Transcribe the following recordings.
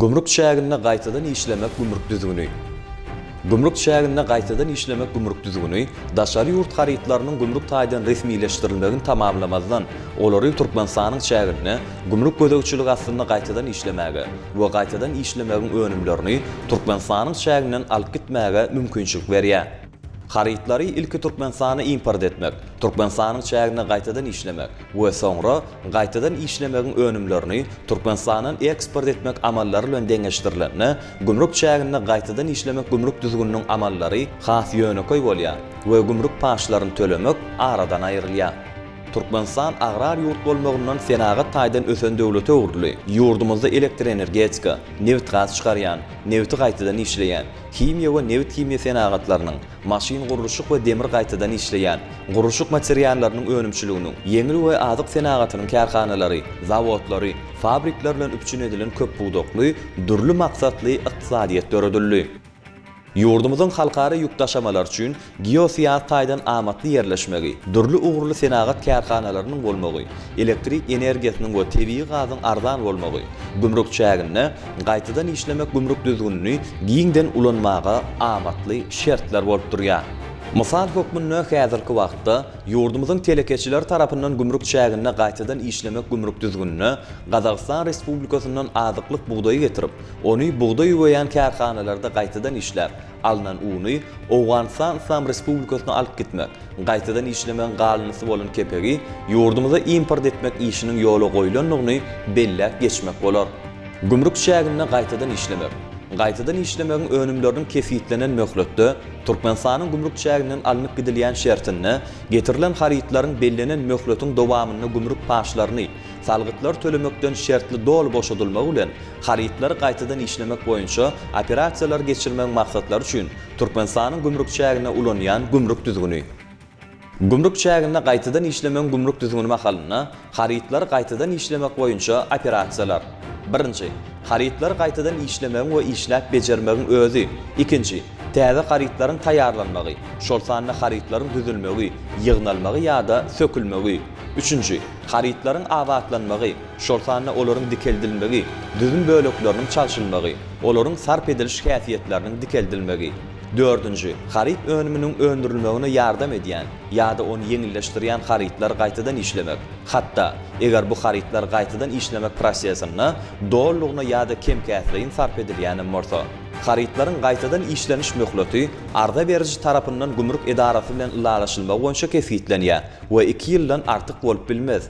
Gümrük çäginde gaýtadan işlemek gümrük düzgüni. Gümrük çäginde gaýtadan işlemek gümrük düzgüni daşary ýurt harytlarynyň gümrük taýdan resmileşdirilmegini tamamlamazdan, olary Türkmenistanyň çäginde gümrük gözegçiligi astynda gaýtadan işlemäge we gaýtadan işlemegiň önümlerini Türkmenistanyň çäginden alyp gitmäge mümkinçilik berýär. Harytlary ilki Türkmenistana import etmek, Türkmenistanyň çäginde gaýtadan işlemek we soňra gaýtadan işlemegiň önümlerini Türkmenistandan eksport etmek amallary bilen deňeşdirilende, gümrük çäginde gaýtadan işlemek gümrük düzgüniniň amallary has ýönekeý bolýar we gümrük paçlaryny tölemek aradan aýrylýar. Türkmenistan agrar ýurt bolmagyndan senagat taýdan ösen döwlete öwrüldi. Ýurdumyzda elektrenergetika, nebitgaz çykarýan, nebiti gaýtadan işleýän, himiýa we nebit-himiýa senagatlarynyň, maşyn gurluşyk we demir gaýtadan işleýän, gurluşyk materiallarynyň önümçiliginiň, ýeňil we azyk senagatynyň kärhanalary, zawodlary, fabrikler bilen üpjün edilen köppudakly, dürli maksatly ykdysadyýet döredildi. Ýurdumyzyň halkara ýük daşamalary üçin geosyýasy taýdan amatly ýerleşmegi, dürli ugurly senagat kärhanalarynyň bolmagy, elektrik energiýasynyň we tebigy gazyň arzan bolmagy, gümrük çäginde gaýtadan işlemek gümrük düzgünini giňden ulanmaga amatly şertler bolup durýar. Mysal hökmünde häzirki wagtda ýurdumyzyň telekeçileri tarapyndan gümrük çäginde gaýtadan işlemek gümrük düzgünine Gazagystan Respublikasyndan azyklyk bugdaýy getirip, ony bugdaý üweýän kärhanalarda gaýtadan işläp, alnan uny Owganystan Yslam Respublikasyna alyp gitmek, gaýtadan işlemegiň galyndysy bolan kepegi ýurdumyza import etmek işiniň ýola goýlandygyny belläp geçmek bolar. Gümrük çäginde gaýtadan işlemek. Gaýtadan işlemegiň önümleriniň kesgitlenen möhletde Türkmenistanyň gümrük çäginden alnyp gidilýän şertinde getirilen harytlaryň bellenen möhletiň dowamynda gümrük paçlaryny, salgytlary tölemekden şertli doly boşadylmagy bilen harytlary gaýtadan işlemek boýunça operasiýalary geçirmegiň maksatlary üçin Türkmenistanyň gümrük çäginde ulanýan gümrük düzgüni. Gümrük çäginde gaýtadan işlemegiň gümrük düzgüni mahalynda harytlary gaýtadan işlemek boýunça operasiýalar, birinji, harytlary gaýtadan işlemegiň we işläp bejermegiň özi, ikinji, täze harytlaryň taýýarlanmagy, şol sanda harytlaryň düzülmegi, ýygnalmagy ýa-da sökülmegi, üçünji, harytlaryň abatlanmagy, şol sanda olaryň dikeldilmegi, düzüm bölekleriniň çalşylmagy, olaryň sarp ediliş häsiýetleriniň dikeldilmegi. Dördünji, haryt önüminiň öndürilmegine ýardam edýän ýa-da ony ýeňilleşdirýän harytlary gaýtadan işlemek, hatda, eger bu harytlar gaýtadan işlemek prosesinde dolulygyna ýa-da kem-käsleýin sarp edilýänem bolsa. Harytlaryň gaýtadan işleniş möhleti arza beriji tarapyndan gümrük edarasy bilen ylalaşylmagy boýunça kesgitlenýär we iki ýyldan artyk bolup bilmez.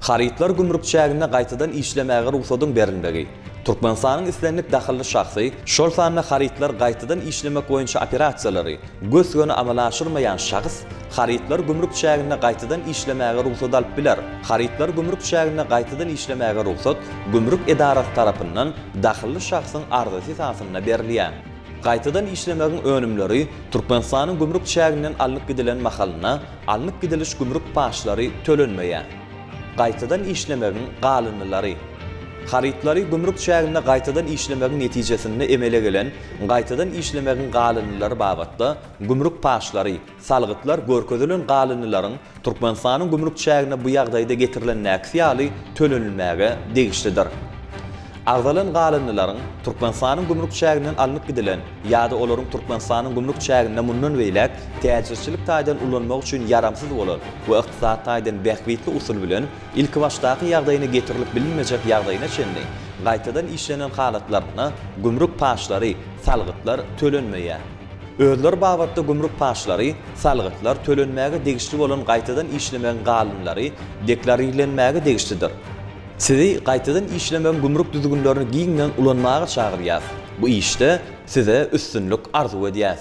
Harytlar gümrük çäginde gaýtadan işlemäge rugsadyň berilmegi, Türkmenistanyň islendik dahylly şahsy, şol sanda harytlary gaýtadan işlemek boýunça operasiýalary gös-göni amala aşyrmaýan şahs harytlary gümrük çäginde gaýtadan işlemäge rugsat alyp biler. Harytlary gümrük çäginde gaýtadan işlemäge rugsat gümrük edarasy tarapyndan dahylly şahsyň arzasy esasynda berilýär. Gaýtadan işlemegiň önümleri Türkmenistanyň gümrük çäginden alnyp gidilen mahalynda alnyp gidiliş gümrük paçlary tölenmeýär. Gaýtadan işlemegiň galyndylary. Harytlary gümrük çäginde gaýtadan işlemegiň netijesinde emele gelen gaýtadan işlemegiň galyndylary babatda gümrük paçlary, salgytlar görkezilen galyndylaryň Türkmenistanyň gümrük çägine bu ýagdaýda getirilendäkisi ýaly tölenilmäge degişlidir. Agzalan galyndylaryň Türkmenistanyň gümrük çäginden alnyp gidilen ýa-da olaryň Türkmenistanyň gümrük çäginde mundan beýläk täjirçilik taýdan ulanmak üçin ýaramsyz bolan we ykdysady taýdan bähbitli usul bilen ilkibaşdaky ýagdaýyna getirilip bilinmejek ýagdaýyna çenli gaýtadan işlenen halatlarynda gümrük paçlary, salgytlar tölenmeýär. Özleri babatda gümrük paçlary, salgytlar tölenmäge degişli bolan gaýtadan işlemegiň galyndylary deklarirlenmäge degişlidir. Sizi gaýtadan işlemegiň gümrük düzgünlerini giňden ulanmaga çagyrýas. Bu işde Size üstünlik arzuw edýäs!